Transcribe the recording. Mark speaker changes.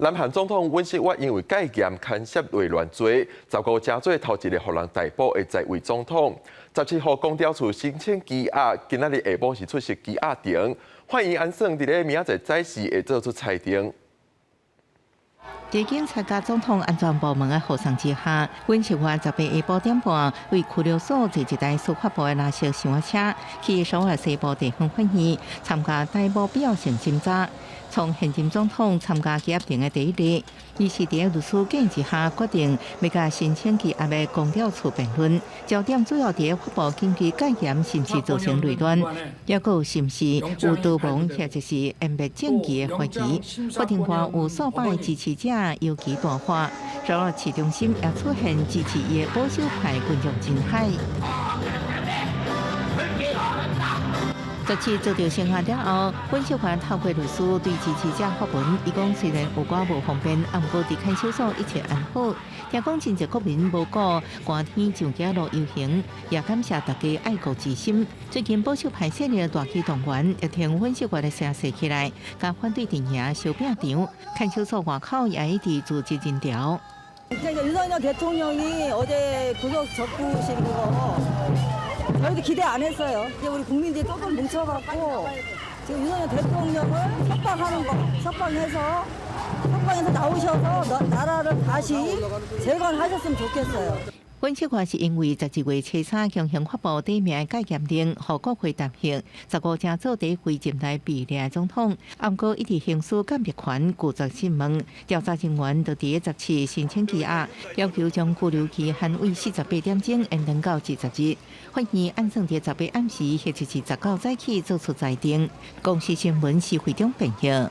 Speaker 1: 南韓總統尹錫悅因為戒嚴牽涉內亂罪，15成做頭一个予人逮捕的在位總統。17號公調處申請羈押，今仔日下晡是出席羈押庭，法院按算佇咧明仔載早時會做出裁定。
Speaker 2: 佇警察佮總統安全部門的護送之下，尹錫悅18下晡點半對拘留所坐一台司法部的藍色箱仔車去首爾西部地方法院參加逮捕必要性審查。從現任總統參加羈押庭的第一日，伊是佇律師建議之下決定欲共申請羈押的公調處辯論，焦點主要佇法部緊急戒嚴是毋是造成內亂，抑閣有是毋是有逃亡或者是湮滅證據的懷疑。法庭外有數百个支持者搖旗大喊，首爾市中心也出現支持伊的保守派群眾人海。17遭到聲押了後，尹錫悅透過律師對支持者發文，伊講雖然有寡無方便，毋過佇看守所一切安好。聽講真濟國民無顧寒天上街路遊行，也感謝大家愛國之心。最近保守派勢力大舉動員，欲挺尹錫悅的聲勢起來，共反對陣營相拚場，看守所外口也一直組織人潮。
Speaker 3: 윤석열 대통령이 어제 구속 적부심 그거 저희도 기대 안 했어요. 이제 우리 국민들이 똘똘 뭉쳐갖고 지금 윤석열 대통령을 석방하는 거, 석방해서 나오셔서 나라를 다시 재건하셨으면 좋겠어요.
Speaker 2: 尹錫悅是因為12月初三強行發布短命戒嚴令，予國會彈劾，15成做第一位任內被掠總統。毋過一直行使鑑別權，拒絕訊問。調查人員就佇17申請羈押，要求將拘留期限為48點鐘延長到20日。法院按算佇18暗時或者是19早起做出裁定。公視新聞施惠中編譯。